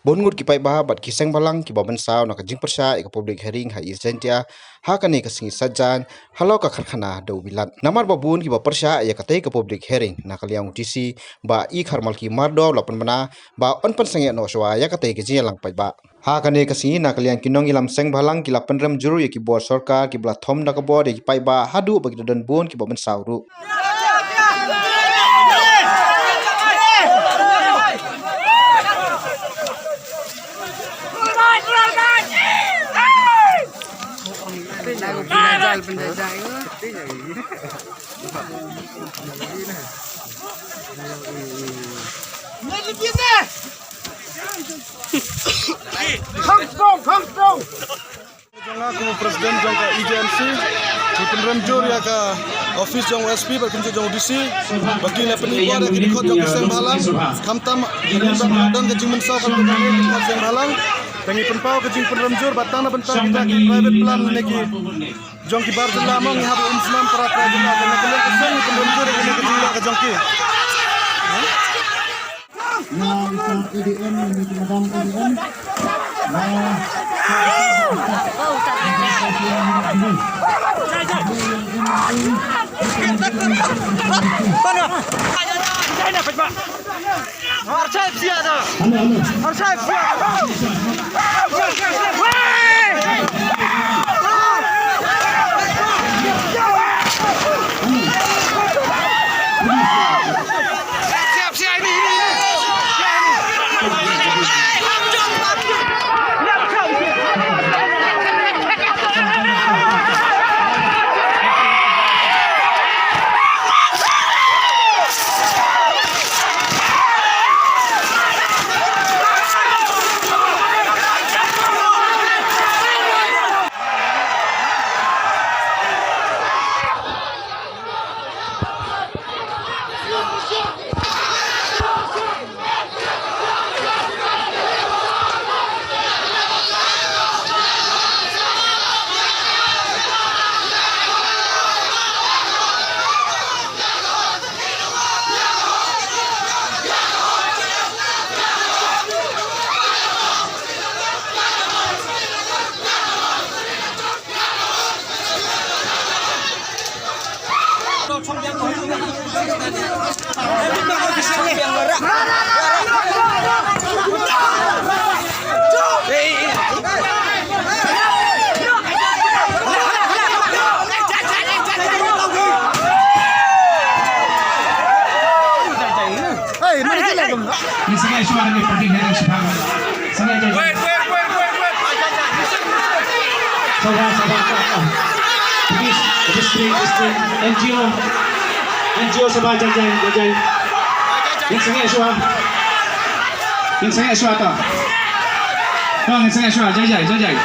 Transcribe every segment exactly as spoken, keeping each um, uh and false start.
Bun ngut ki paidbah bad ki seng bhalang kiba mynsaw na ka jingpyrshah ïa ka public hearing ha East Jaintia ha kane ka sngi Saitjaiñ halor ka karkhana dewbilat. Namar ba bun kiba pyrshah ïa katei ka public hearing, na ka liang u D C Bah E Kharmalki Mardor u la pynbna ba yn pynsangeh noh shuwa ïa katei ka jingïalang paidbah. Ha kane ka sngi na ka liang ki nongïalam seng bhalang ki la pynrem jur ïa ki bor sorkar kiba la thom da ka bor ïa ki paidbah haduh ba ki da don bun kiba mynsaw ruh. Khang strong, khang strong. Jong nga kum u president jong ka E J M C, ngi pynrem jur ïa ka office jong u S P bad kumjuh jong u D C ba kin ïa pynïaid ïa ki record jong ki seng bhalang. Khamtam ngi pynrem don ka jingmynsaw ka seng bhalang. Te ngi pynpaw ka jingpynrem jur ba tang na bynta kita ki private plan ne ki jong ki bar jylla mo ngi hap um snem para para jylla. Te na ka liang ka seng ngi pynrem jur ïa kane ka jingleh ka jong ki. Ïa, ïa, A D M, ïa, ïa, madam A D M. Ïa. Hey, mari sila dong. Ni sila suara ni pergi dari Sepang. Sila aja. Wait, wait, wait, wait, wait. Sabar, sabar, sabar. Please, please, please, please. N G O. N G O sabar, jai, jai, jai, jai. Ngin sangeh shuwa. Ngin sangeh shuwa ta. Ta, ngin sangeh shuwa, jai, jai, jai, jai.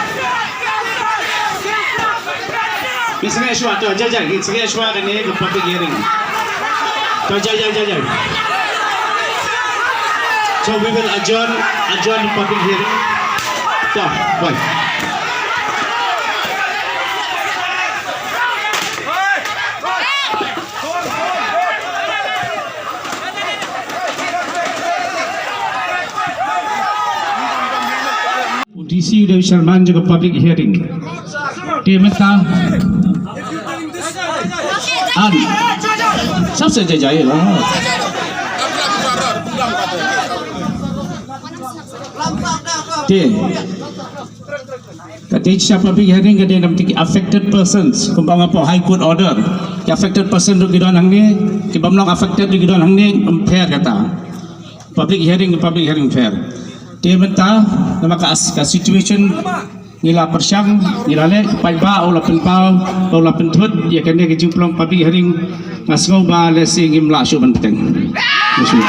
Ngin sangeh shuwa, ta, jai, jai, ngin sangeh shuwa kane ka public hearing. Ta, jai, jai, jai, jai. So we will adjourn, adjourn the public hearing. Ta, bye. U D C u dei u chairman jong ka public hearing. Te mynta. An. Sap sa jai jai la. Te. Kata shisha public hearing ka dei na bynta ki affected persons, kumba nga ong hapoh High Court order. Ki affected person ruh ki don hangne, ki bym long affected ruh ki don hangne, em, fair kata. Public hearing, public hearing fair. Te mynta, namar ka as-, ka situation ngi la pyrshang, ngi la leh, paidbah u la pynpaw, u la pynthut ïa kane ka jingpynlong public hearing, nga sngew ba lehse ngim lah shuh ban bteng. Nga sngew.